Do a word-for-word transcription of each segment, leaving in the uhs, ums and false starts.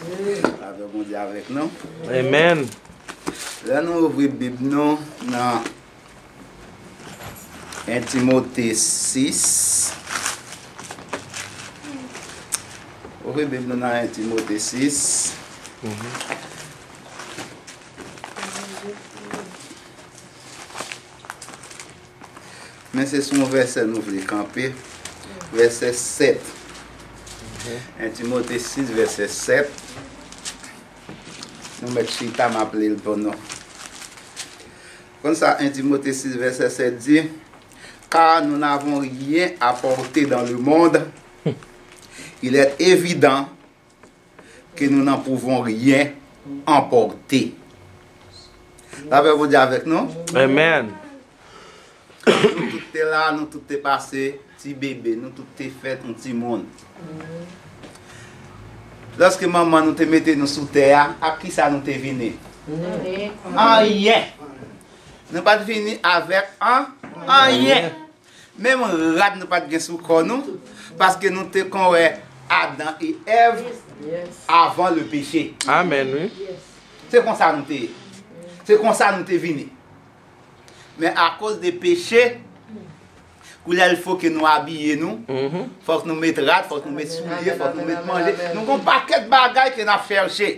Lavè Bondye avèk nou. Amen. Lè nou ouvri Bib nou nan en Timote sis, ouvri Bib nou nan en Timote sis. Men se sou yon vèsè nou vle kanpe. Vèsè sèt. En Timote sis, vèsè sèt. Nou mèt chita, m ap li l pou nou. Konn sa en Timote sis, vèsè sèt di, Car nous n'avons rien à porter dans le monde, il est évident que nous n'en pouvons rien emporter. Lavè Bondye avèk nou. Amen. Nou tout te la, nou tout te pase ti bebe, nou tout te fèt yon timoun. Lòske manman nou te mete nou sou tè a, ak ki sa nou te vini? Anyen. Nou pa t vini avèk an, anyen. Menm rad nou pa t gen sou kò nou, paske nou te konn wè Adan e Èv avan le peche. Amen, wi. Se konsa nou te ye. Se konsa nou te vini. Men akoz de peche, koulye a il fo ke nou abiye nou. Fòk nou met rad, fòk nou met soulye, fòk nou met manje. Nou gon pakèt bagay ke n ap chèche.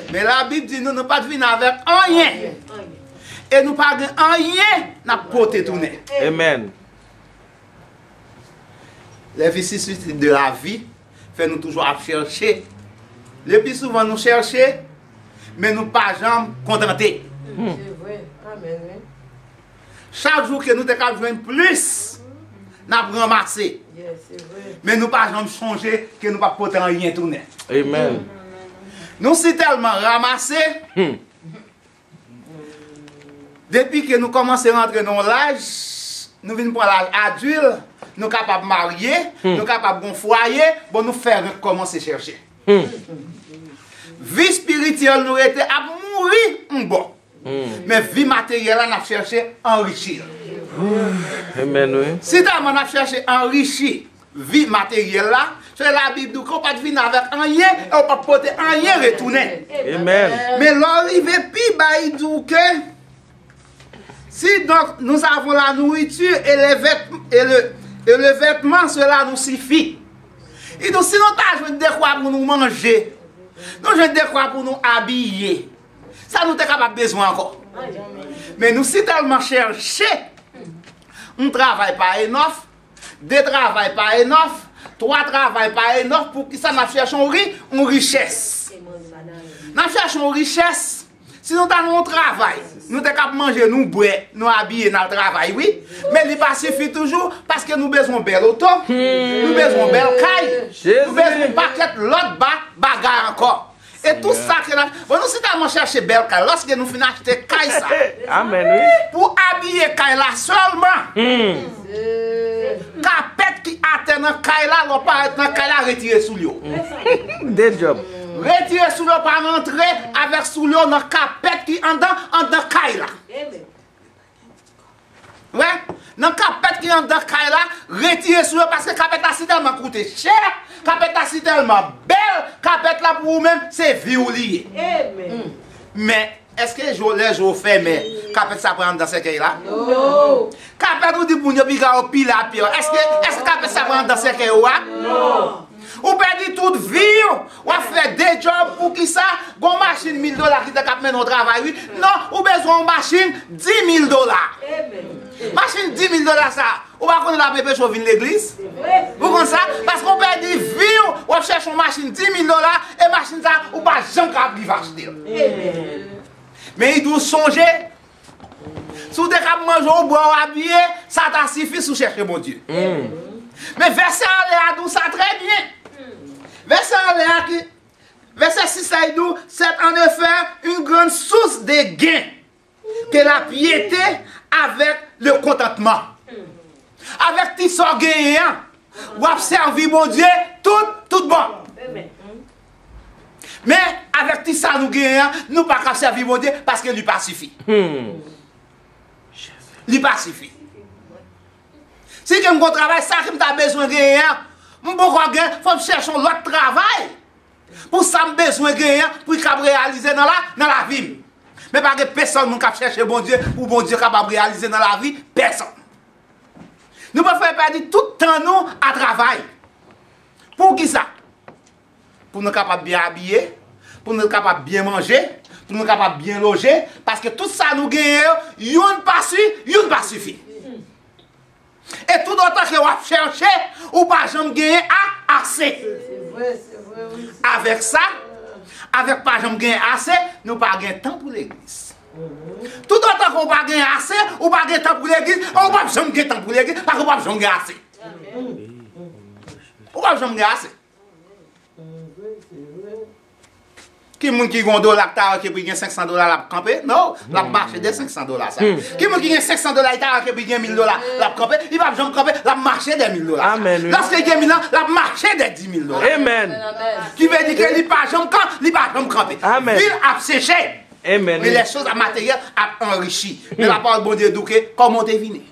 Men Labib di nou, nou pa t vin avèk anyen. E nou pa gen anyen n ap pote tounen. Amen. Les vicissitudes de la vie fè nou toujou ap chèche. Le pli souvan nou chèche, men nou pa janm kontante. Se vre. Amen, wi. Chak jou ke nou te ka jwenn plis, n ap ranmase. Men nou pa janm chonje ke nou p ap pote anyen tounen. Amen. Nou si tèlman ranmase, depi ke nou kòmanse rantre nan yon laj, nou vin pran laj adil, nou kapab marye, nou kapab gon fwaye, bon, nou fè rekòmanse chèche. Vi espirityèl nou rete ap mouri yon bò. Men vi materyèl la, n ap chèche anrichi l. Amen, wi. Si tèlman n ap chèche anrichi vi materyèl la, se Labib di w ke w pa t vin avèk anyen e w p ap pote anyen retounen. Amen. Men lè w rive pi ba, li di w ke, si donc nous avons la nourriture et les vêt-, et le, et le vêtement, cela nous suffit. Li di w, si nou ta jwenn dekwa pou nou manje, nou jwenn dekwa pou nou abiye, sa nou te kapab bezwen ankò? Men nou si tèlman chèche, yon travay pa enòf, de travay pa enòf, twa travay pa enòf, poukisa n ap chèche yon ri-, yon richès? N ap chèche yon richès. Si nou ta nan yon travay, nou te kab manje, nou bwè, nou abiye, n al travay, wi. Men li pa sifi toujou, paske nou bezwen yon bèl oto, nou bezwen yon bèl kay, nou bezwen yon pakèt lòt ba-, bagay ankò. E tout sa ke la, bon, nou si tèlman chèche bèl kay, lòske nou fin achte kay sa, amen, wi, pou abiye kay la sèlman. Kapèt ki atè nan kay la, lè w parèt nan kay la, retire soulye w. De djòb. Retire soulye w, pa rantre avèk soulye w nan kapèt ki anndan, anndan kay la. Wè, nan kapèt ki anndan kay la, retire soulye w, paske kapèt la si tèlman koute chè, kapèt la si tèlman bèl, kapèt la pou ou menm, se vi w li ye. Men, èske jou, lè jou fèmen, kapèt sa pran anndan sèkèy la? Kapèt ou di moun yo piga yo pile a pye yo. Èske, èske kapèt sa pran anndan sèkèy ou a? Ou pèdi tout vi w, w ap fè de djòb, poukisa? Gon machin mil dola ki ta kab mennen w travay, wi. Non, ou bezwen yon machin di mil dola. Machin di mil dola sa, ou pa konnen l ap enpeche w vin legliz? Ou konn sa? Paske w pèdi vi w, w ap chèche yon machin di mil dola, e machin sa, ou pa janm ka rive achte l. Men li di w sonje, si w te kab manje, w bwè, w abiye, sa ta sifi si w chèche Bondye. Men vèsè anlè a di w sa trè byen. Vèsè anlè a ki, vèsè sis la, li di w, c'est en effet une grande source de gain que la piété avec le contentement. Avèk ti sa w genyen an, w ap sèvi Bondye tout, tout bon. Men, avèk ti sa nou genyen an, nou pa ka sèvi Bondye paske li pa sifi. Li pa sifi. Si ke m gon travay, sa ke m ta bezwen genyen an, m poko gen, fò m chèche yon lòt travay. Pou sa m bezwen genyen an, pou l kab reyalize nan la, nan lavi m. Men pa gen pèsonn moun k ap chèche Bondye, pou Bondye kapab reyalize nan lavi pèsonn. Nou pa fè pèdi tout tan nou a travay. Pou kisa? Pou nou kapab byen abiye, pou nou kapab byen manje, pou nou kapab byen loje, paske tout sa nou genyen yo, youn pa si, youn pa sifi. E tout otan ke w ap chèche, ou pa janm genyen a, ase. Se vre, se vre, wi. Avèk sa, avèk pa janm genyen ase, nou pa gen tan pou legliz. Tout otan ke w pa genyen ase, ou pa gen tan pou legliz, ou p ap janm gen tan pou legliz, paske ou p ap janm gen ase. Ou p ap janm gen ase. Ki moun ki gen yon dola k ta ranke pou l gen senk san dola, l ap kanpe? Non, l ap mache dèyè senk san dola sa. Ki moun ki gen senk san dola, li ta ranke pou l gen mil dola, l ap kanpe? Li p ap janm kanpe, l ap mache dèyè mil dola sa. Amèn, wi. Lòske l gen mil lan, l ap mache dèyè dis mil dola. Amèn. Ki vle di ke li pa janm kan, li pa janm kanpe. Amèn. Vi l ap seche. Amèn. Men lè choz materyèl ap anrichi. Men lapawòl Bondye di w ke kòman w te vini.